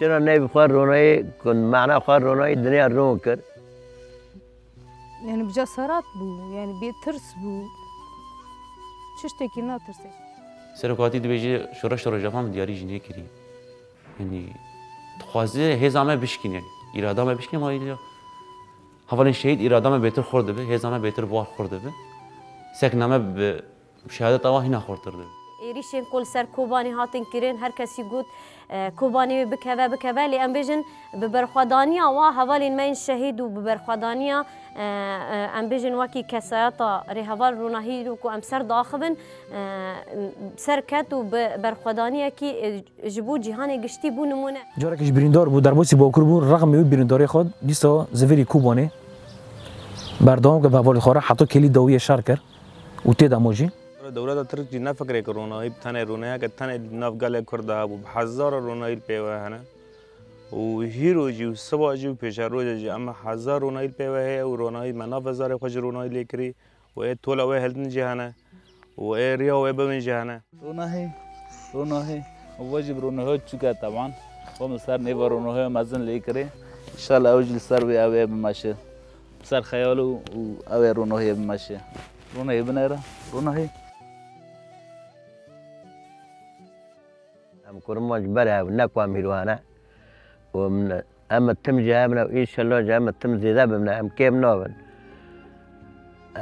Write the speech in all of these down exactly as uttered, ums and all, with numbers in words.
Jina nêvî xwe ronayî, ku mana xwe ronayî dinya ron kir. Yani bi cesaret bû, yani bêtirs bû. Tiştekî natirsê. Serokatî dibêje şoreşa Rojava min diyarî jî nekirî. Yanî dixwaze hêza me bişkîne, îrada me bişkîne, ma îca hevalên şehîd îrada me bêtir xurt dibe, hêza me bêtir bi wan xurt dibe. Sekna me bi şehadeta wan hîna xurtir dibe. Êrîşên ku li ser Kobanê hatin kirin, her kesî got, e, Kobanê wê bikeve, bikeve, lê em bêjin bi berxwedaniya wa hevalên me yên şehîd û bi berxwedaniya, e, e, em bêjin wekî kesayeta rêheval Ronahî îro ku em ser diaxivin, e, ser ket û bi berxwedaniyekî, e, ji bo cîhanê giştî bû nimûne. Carekî ji birîndar bû, derbasî Bakur bû, rexmê wî birîndarê xwe dîsa zivirî Kobanê berdewam kir bi hevalê xwe re heta kêlî dawiyê şer kir û tê de ma jî. Dewleta Tirk jî nefikire ku ronahî bi tenê ronahiyeke tenê di nav gelê Kurd de hebû, bi hezara ronahî li pê ve hene û hîro jî û siba jî û pêşerojê jî em hezar ronahî li pê ve heye û ronahî me nav hezarê xwe ji ronahî lê kirî û ê tola wê hildin jî hene û ê riya wê bibin jî hene. Ronahî, ronahî, û we jî bi ronahî çûke teban, xwe min ser nêva ronahî mezin lê kirê. Înşallah ew jî li ser wê ew ê bimeşe. Bi ser xeyal û ew ê ronahiyê bimeşe. Ronahî binêre, ronahî. Em kurmanc ber hev ne ku em hîro hene. Û em, em tim jî hebin û înşellah jî em tim zêde bibin, em kêm nabin.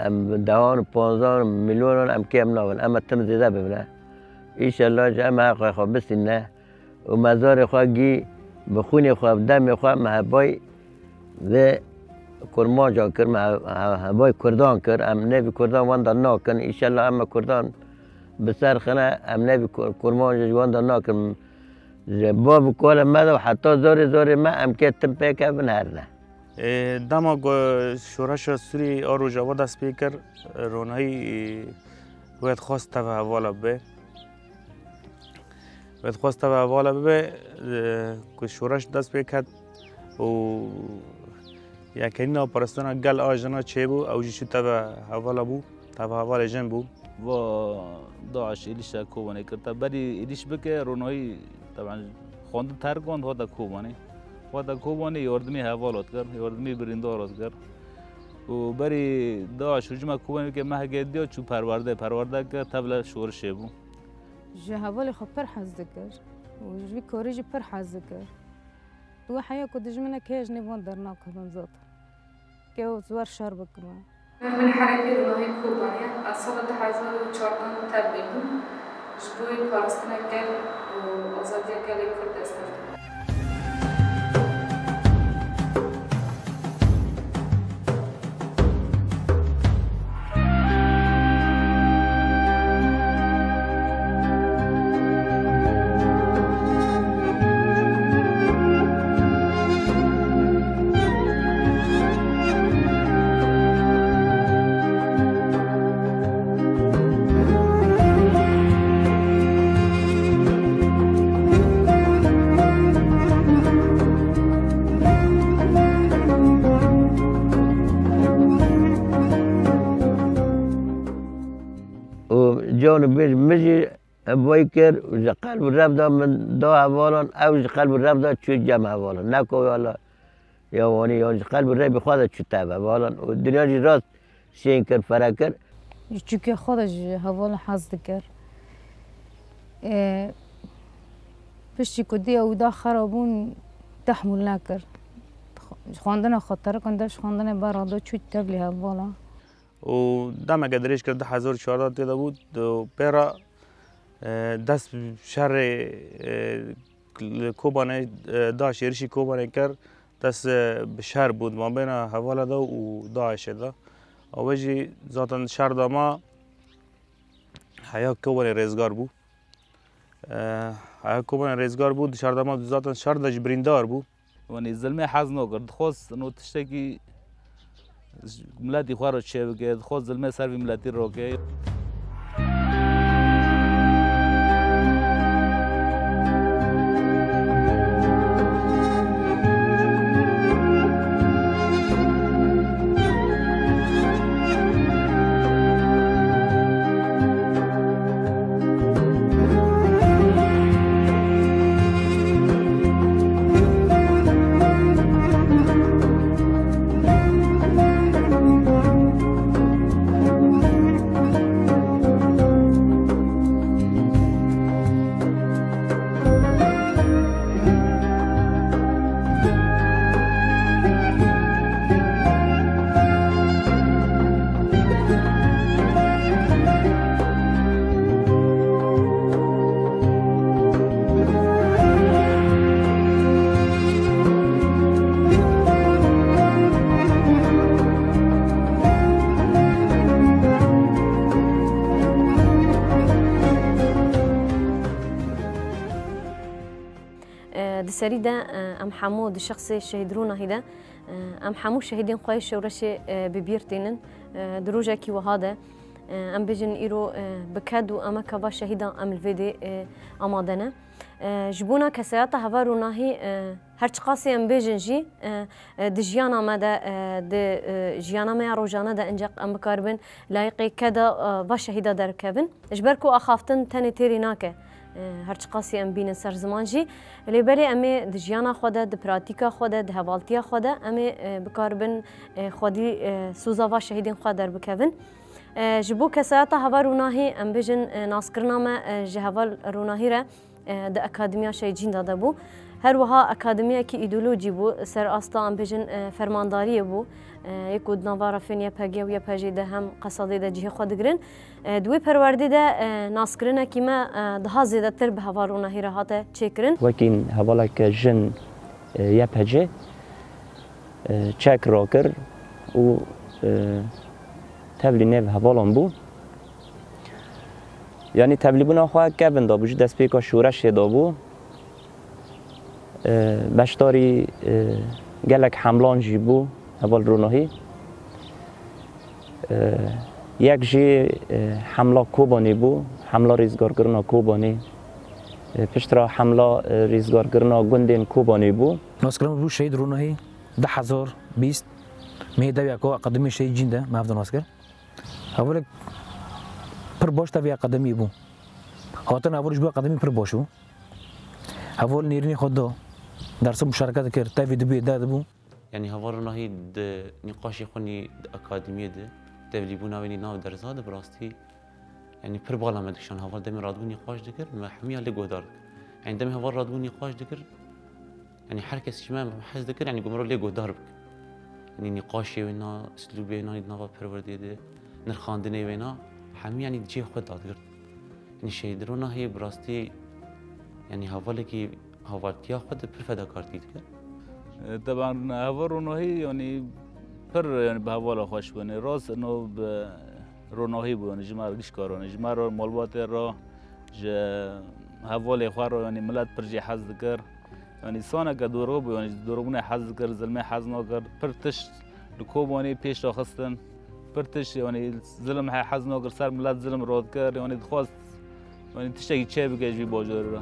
Em bi dehan û panzan û milyonan em kêm nabin, em tim zêde bibin. Înşellah jî em heqê xwe bisîne û mezarê xwe gî bi xwînê xwe, bi demê xwe me hebayî vê kurmancan kir, me he-, he-, hebayî kurdan kir. Em nêvî kurdan wenda nakin. Înşellah em me kurdan bi ser xine, em nêvî kur-, kurmanca ji wenda nakin. Ji bo bi kolê me de û heta zorê zorê me em kê tim pêkevin herine. Ê, dema ku şoreşa Sûrî a Rojava dest pê kir, ronahî, ê, wê dixwest tevhevala bibe. Wê dixwest tevhevala bibe, ê, ku şoreş dest pê ket û yekenîna operasyona gel a jina çêbû, ew jî çû tevhevala bû. Tevhevalê jin bû. Va DAIŞ êrîşa Kobanê kir. Te berî êrîş bike, ronahî, teben, xwendin terk wan, hate Kobanê. Hate Kobanê yardimî hevala dikir, yardimî birîndara dikir. Û berî DAIŞ hicûma Kobanê bike, me heke diya çû perwerde, perwerde kir, tevle şorişê bû. Ji hevalê xwe pir hez dikir û ji vî karî jî pir hez dikir. Wê heya ku dijminek heye ji nêv wan dernakevin zaten. Ke ew wer şer bikime. Min herekê ronahî Kobanê a sala du hezar û çardeh tevlî bû, ji bo parastina gel û azadiya gelê Kurd ez tevlî bûm. û can û bêj min jî vay kir û ji qelb û rev de min da hevalan, ew ji qelb û rev de çû cem hevalan. Ne ku ya la ya wanî, yan ji qelb û revî xwe de çû tev hevalan û dinya jî rast şên kir, fere kir. Ji çûkê xwe de ji hevalan hez dikir. Ê, piştî ku diya wî da xera bûn, tehmûl nekir. Ji xwendina xwe terik in, dev ji xwendinê berra da çû tevlî hevalan. Û demeke dirêj kir, du hezar û çardeh tê de bû, di pê re, e, dest bi şerê, e, li Kobanê, e, DAIŞ êrişî Kobanê kir, dest, e, bi şer bû di mabêna hevala de û DAIŞê de. Ew jî zaten şer de ma heya Kobanê rêzgar bû. E, heya Kobanê rêzgar bû, di şer de ma zaten şer de jî birîndar bû. Wanî zilmê hez nokir. Dixwest no tiştekî miletî xwe re çêbike, dixwest zilmê ser vî miletî roke. Di serî de, e, em hemû di şexsê şehîd Ronahî de, e, em hemû şehîdên xwe yê şewreşê, e, bi bîr tînin. E, di rojekî wiha de, e, em bêjin îro, e, bi ked û emeka va şehîdan em li vê dê, e, amade ne. E, ji bona kesayeta heval Ronahî, e, her çiqasî em bêjin jî, e, e, di jiyana me de, e, di, e, jiyana me ya rojane de, encaq em bikaribin layiqê keda, e, va şehîda derkevin. Ji ber ku axaftin tenê têrê nake, e, her çiqasî em bînin ser ziman jî. Lê belê em ê di jiyana xwe de, di pratîka xwe de, di hevaltiya xwe de em ê, e, bikaribin, e, xwedî, e, soza va şehîdên xwe derbikevin. E, ji bo kesayeta heval Ronahî em bêjin, e, naskirina me, e, ji heval Ronahî re, e, di Akademiya Şehîd Cînda de bû. Her wiha akademiyekî îdeolojî bû, ser asta em bêjin, e, fermandariyê bû, e, yê ku di nava refên Y P G û Y P J de hem Qesadê de cihê xwe digirin. E, di wê perwerdê de, e, naskirinekî me, e, daha zêdetir bi heval Ronahî re hate çêkirin. Wekî hevaleke jin, e, Y P C, e, çek rakir û, e, tevlî nêv hevalan bû. Yanî tevlîbûna xwe kevin dabû, ji destpêka şoreşê dabû. E, beşdarî, e, gelek hemlan jî bû heval Ronahî. E, yek jî, e, hemla Kobanê bû, hemla rîzgarkirina Kobanê. E, piştre hemla, e, rîzgarkirina gundên Kobanê bû. Naskirin bû şehîd Ronahî du hezar bîst mehê dewiya ku Akademî Şehîd Cîn de me hev de nas kir. Hevalek pir baş tevî akademiyê bû. Hatina heval ji bo akademî pir baş bû. Heval nêrînê xwe da. Dersim muşareke dikir, tevî dibû, derdibû. Yanî heval Ronahî di nîqaşê xwe nî di akademiyê de, tevlîbûna wê nî nav dersa de bi rastî, yanî pir bala me dikişand. Heval demê radibû nîqaş dikir, me hemiya lê guhdar dikir. Yanî demê heval radibû nîqaş dikir, Yanî her kes ji me hez dikir, yanî ku mirov lê guhdar bike. Yanî nîqaşê wê na, uslûbê wê na, nî di nava perwerdeyê de, nirxandinê wê na, hemî yanî cihê xwe dadigirt. Yanî Şehîd Ronahî bi rastî, yanî hevalekî, hevaltiya xwe de pir fedakartî dikir. E, teban heval Ronahî, yanî pir, yanî bi hevala xweş bû. Yanî rast ino bi Ronahî bû, yanî ji me re gişka re, yanî ji me re malbatê re, ji hevalê xwe re, yanî milet pir jê hez dikir. Yanî insaneke dorgo bû, yanî ji dorobûnê hez dikir, zilmê hez nakir. Pir tişt li Kobanê pêş re xistin. Pir tişt, yanî zilim he hez nakir, ser milet zilim radikir, yanî dixwest, yanî tiştekî çêbike ji vî bajarê re.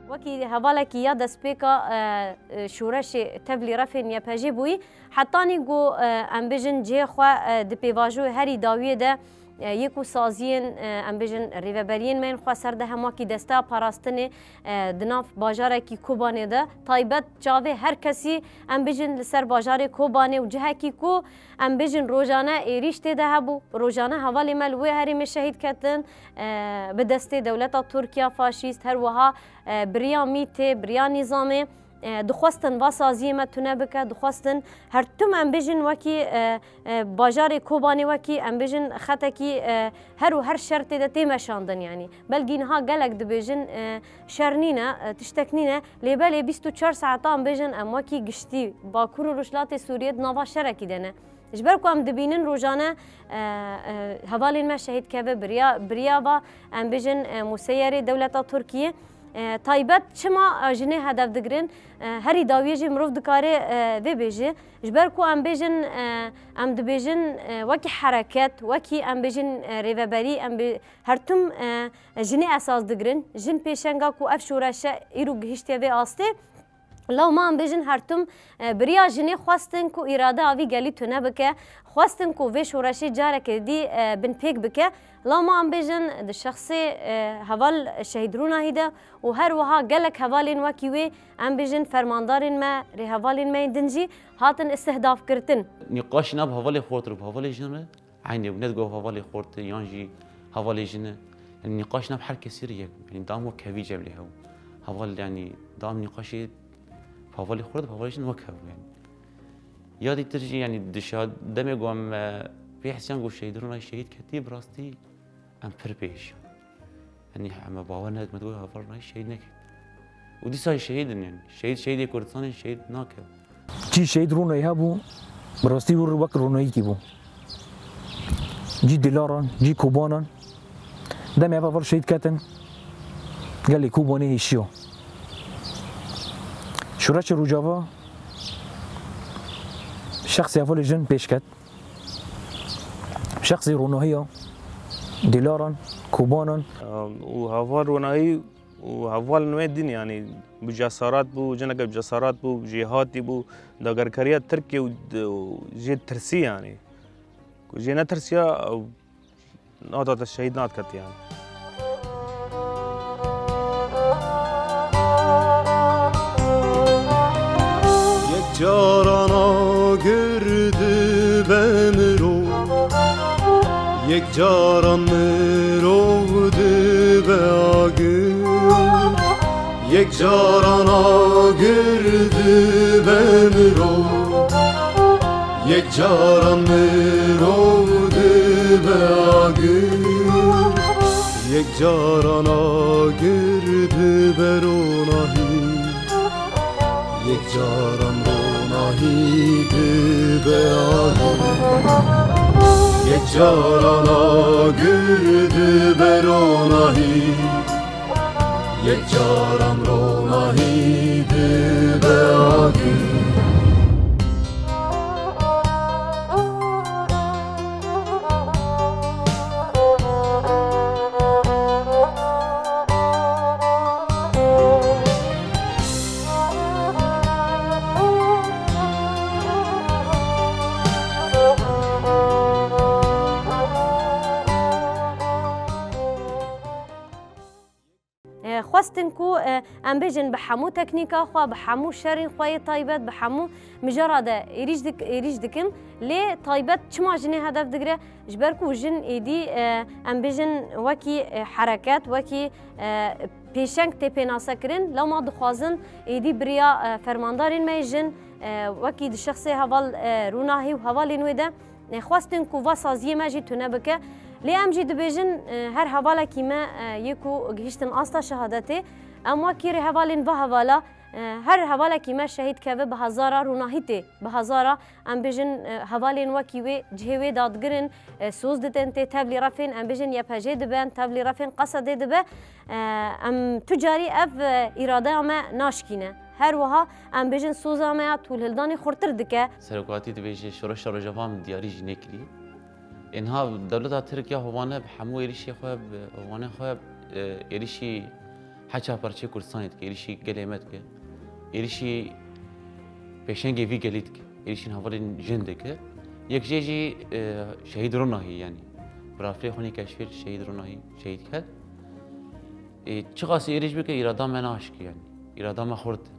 Wekî hevalekî ya destpêka, e, e, şoreşê tevlî refên Y P J bûyî, hetanî ku, e, em bêjin cihê xwe, e, di pêvajoyê herî dawiyê de, e, yê ku saziyên, e, em bêjin rêveberiyên me yên xweser de hem wekî desteya parastinê, e, di nav bajarekî Kobanê de, taybet çavê her kesî, em bêjin li ser bajarê Kobanê û cihekî ku, em bêjin rojane êrîş tê de hebû, rojane hevalê me li wê herêmê şehîd ketin, e, bi destê dewleta Tirkiya faşîst, her wiha, e, bi riya mîtê, bi riya nîzamê, e, dixwestin va saziyê me tune bike, dixwestin her tim em bêjin wekî, e, e, bajarê Kobanê wekî em bêjin xetekî, e, her û her şer tê de tê meşandin yanî. Belkî niha gelek dibêjin, e, şer nîne, e, tiştek nîne, lê belê bîst û çar saeta em bêjin em wekî giştî Bakur û Rojhilatê Sûriyê di nava şerekî de ne. Ji ber ku em dibînin rojane, e, e, hevalên me şehîd keve biriya, biriya va, em bêjin, e, museyerê dewleta Tirkiyê, e, taybet çima, e, jinê hedef digirin? E, herî dawiyê jî mirov dikare, e, vê bêje. Ji ber ku em bêjin, e, em dibêjin, e, wekî hereket, wekî em bêjin, e, rêveberî, em bê-, her tim, e, jinê esas digirin. Jin pêşenga ku ev şoreşe îro gihiştiye vê astê. Lewma em bêjin her tim, e, bi riya jinê xwestin ku îrade a vî gelî tune bike, xwestin ku vê şoreşê careke dî, e, binpêk bike. Lewma em bêjin di şexsê, e, heval Şehîd Rûnahî de û her wiha gelek hevalên wekî wê, em bêjin fermandarên me, rêhevalên me yên din jî hatin îstihdafkirtin. Nîqaşî nav hevalê xortir û hevalê jin re eynî bû. Ne digot hevalê xortir yan jî hevalê jin e. Yanî nîqaş nav her kesî re yek bû. Yanî dam wek hevî cem lê hew. Heval, yanî dam nîqaşê hevalê xortir, hevalê jin wek hew bû yanî. Ya dîtir jî, yanî, di şa-, demê ku em, e, pê hisiyan ku Şehîd Rûnahî şehîd ketî, bi rastî em pir pê hişiyan. Yanî, em ê bawer nedik, me digot, heval Rûnahî şehîd neket. Û dîsa jî şehîd in, yanî. Şehîd, şehîdê Kurdistanê şehîd nake. Cî Şehîd Rûnahî hebû, bi rastî wir wek Rûnahîkî bû. Cî Dilaran, cî Kobanan. Demê ev heval şehîd ketin, gelê Kobanê hişiya. Şoreşê Rojava şexsê hevalê jin pêş ket. Şexsê Rûnahiya, Dilaran, Kobanan. Û heval Rûnahî û hevalên wê din, yanî, bi cesaret bû, jineke bi cesaret bû, jêhatî bû, dagerkeriya Tirkiyê û d-, û jê tirsî, yanî. Ku jê netirsiya, ew nehate şehîd nadiket, yanî. Yek caran agir dibe mirov, yek caran mirov dibe agir. Yek caran agir dibe mirov, yek caran mirov dibe agir. Yek caran agir dibe ronahî, yek caran ronahî dibe agir. Yek caran agir dibe ronahî, yek caran ronahî dibe agir. E, xwestin ku, e, em bêjin bi hemû teknîka xwe, bi hemû şerên xwe yê taybet, bi hemû mijara de êrîş dik-, êrîş dikin. Lê taybet çima jinê hedef digire? Ji ber ku jin êdî, e, em bêjin wekî, e, hereket, wekî, e, pêşeng tê pênasekirin, lewma dixwazin êdî bi riya, e, fermandarên me yê jin, e, wekî di şexsê heval, e, Rûnahî û hevalên wê de, e, xwestin ku va saziyê me jî tune bike. Lê em jî dibêjin, e, her hevalekî me, e, yê ku gihiştin asta şehadetê, em wekî rêhevalên va hevala, e, her hevalekî me şehîd keve bi hezara Rûnahî tê, bi hezara, em bêjin, e, hevalên wekî wê cihê wê dadigirin, e, soz didin tê tevlî refên, em bêjin Y P G diben, tevlî refên Qesedê dibe. E, em tu carî ev, e, îradeya me naşkîne. Her wiha em bêjin soza me ya tûlhildanê xurtir dike. Serokatî dibêje şoreşa Rojava min diyarî jî nekiriye. Ê niha dewleta Tirk ya hovane bi hemû êrişê xwe, bi hovane xwe, e, êrişî heça parçeyê Kurdistanê dike, êrişî gelê me dike, êrişî pêşengê vî gelî dike, êrişî hevalên jin dike. Yek jê jî, e, şehîd Ronahî, yanî birafirê xwe nî keşfêr şehîd Ronahî şehîd ket. Ê, çiqasî êrîş bike, îrada me naşkî, yanî. Îrada me xurt e.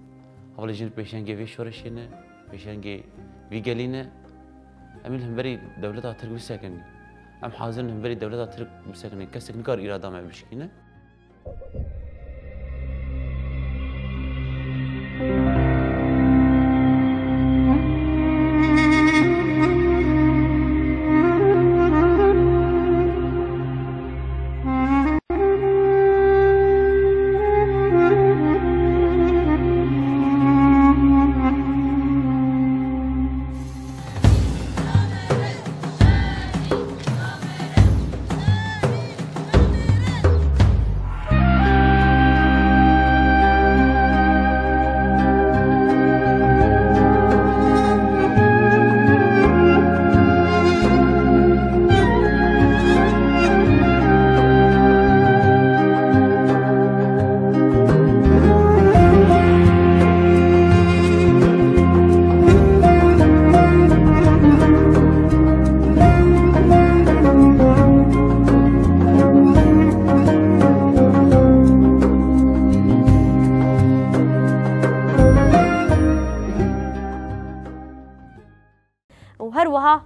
Hevalê jin pêşengê vê şoreşê ne, pêşengê vî gelî ne. Em ê li hemberî dewleta Tirk bisekinin. Em hazir in hemberî dewleta Tirk bisekinin. Kesek nikar îrada me bişkîne.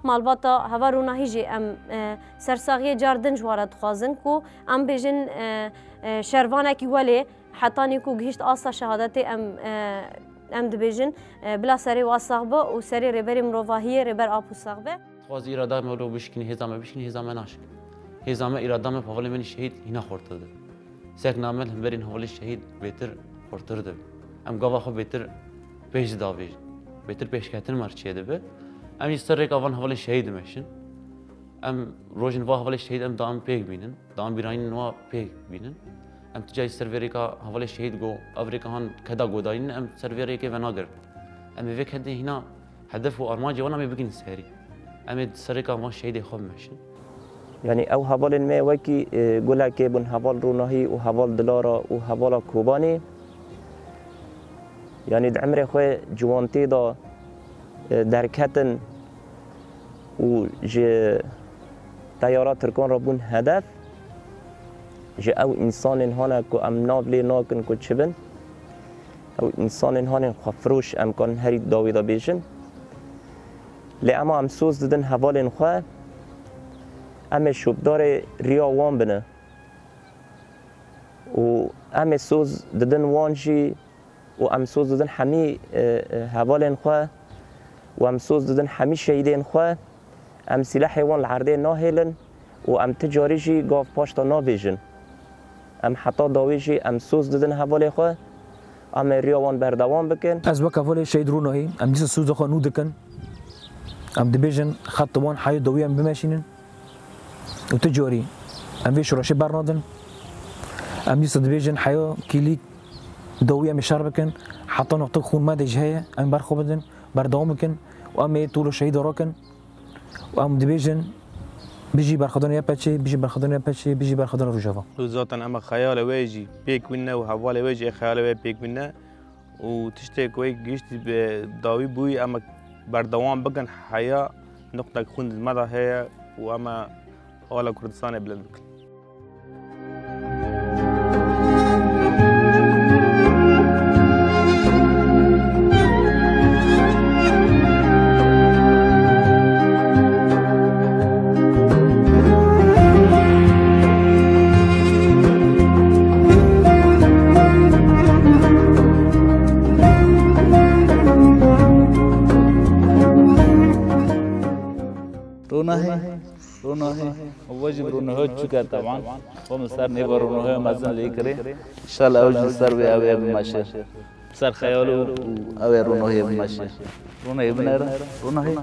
Malbata Heval Ronahî jî em, e, sersaxiyê car din ji we re dixwazin ku em bêjin, e, e, şervanekî welê hetanî ku gihîşt asta şehadetê em, e, em dibêjin, e, bila serê wa sax be û serê Rêberê Mirovahiyê Rêber Apo sax be. Dixwazî îrada me wilo bişkînî, hêza me bişkînî, hêza me naşkî. Hêza me, îrada me bi hevalên me şehîd hîna xurtir dibe. Sekna me li hemberî hevalê şehîd bêtir xurtir dibe. Em gava xwe bêtir pêş didavêjin. Bêtir pêşketin me çê dibe. Em jî ser rêka van hevalên şehîd dimeşin. Em rojên va hevalê şehîd em daim pêk bînin. Daim bîranîn wa pêk bînin. Em ti carî ser vê rêka hevalê şehîd go, ev rêka han keda godarîn, em ser vê rêkê venagerin. Em ê vê kedê hîna hedef û armancê wan em ê bigihînin serî. Em ê ser rêka van şehîdê xwe bimeşin. Yanî ew hevalên me wekî, e, gulekê bûn heval Ronahî û heval Dilara û hevala Kobanê. Yanî di emrê xwe ciwantiyê de, e, derketin û ji teyara Tirkan re bûn hedef. Ji ew însanên hane ku em nav lê nakin ku çi bin. Ew însanên hanên xwefiroş em karin herî dawî de bêjin. Lê ema em soz didin hevalên xwe, em ê şopdarê riya wan bine. Û em ê soz didin wan jî û em soz didin hemî, e, e, hevalên xwe û em soz didin hemî şehîdên xwe. Em sîlehê wan li erdê nahêlin û em ti carî jî gav paş de navêjin. Em heta dawî jî em soz didin hevalê xwe, em ê riya wan berdewam bikin. Ez wek hevalê Şehîd Ronahî, em dîsa soza xwe nû dikin. Em dibêjin xet wan heya dawî em bimeşînin û ti carî em vê şoreşê bernadin. Em dîsa dibêjin heya kîlîk dawî em ê şer bikin. Heta noqtek xûn me de jî heye, em ber xwe bidin, berdewam bikin û em ê tolo şehîda rakin. Û em dibêjin, bijî berxwedana Y P Ç'ê, bijî berxwedana Y P Ç'ê, bijî berxwedana Rojava. Û zaten ema xeyalê wê jî pêk bîne û hevalê wê jî ê xeyalê wê pêk bîne. Û tiştê ku wê gihîştî bi dawî bûyî, ema berdewam bikin heya nuqtek xûn di me de heye û ema hevala Kurdistanê bilind bikin. Ronahî, Ronahî, ew jî bi Ronahî çûke teban. Xwe min ser nêva Ronahî mezin lê kirê. Înşallah ew jî ser wê ew ê bimeşe. Ser xeyal û ew ê Ronahî bimeşe. Ronahî binêre, Ronahî.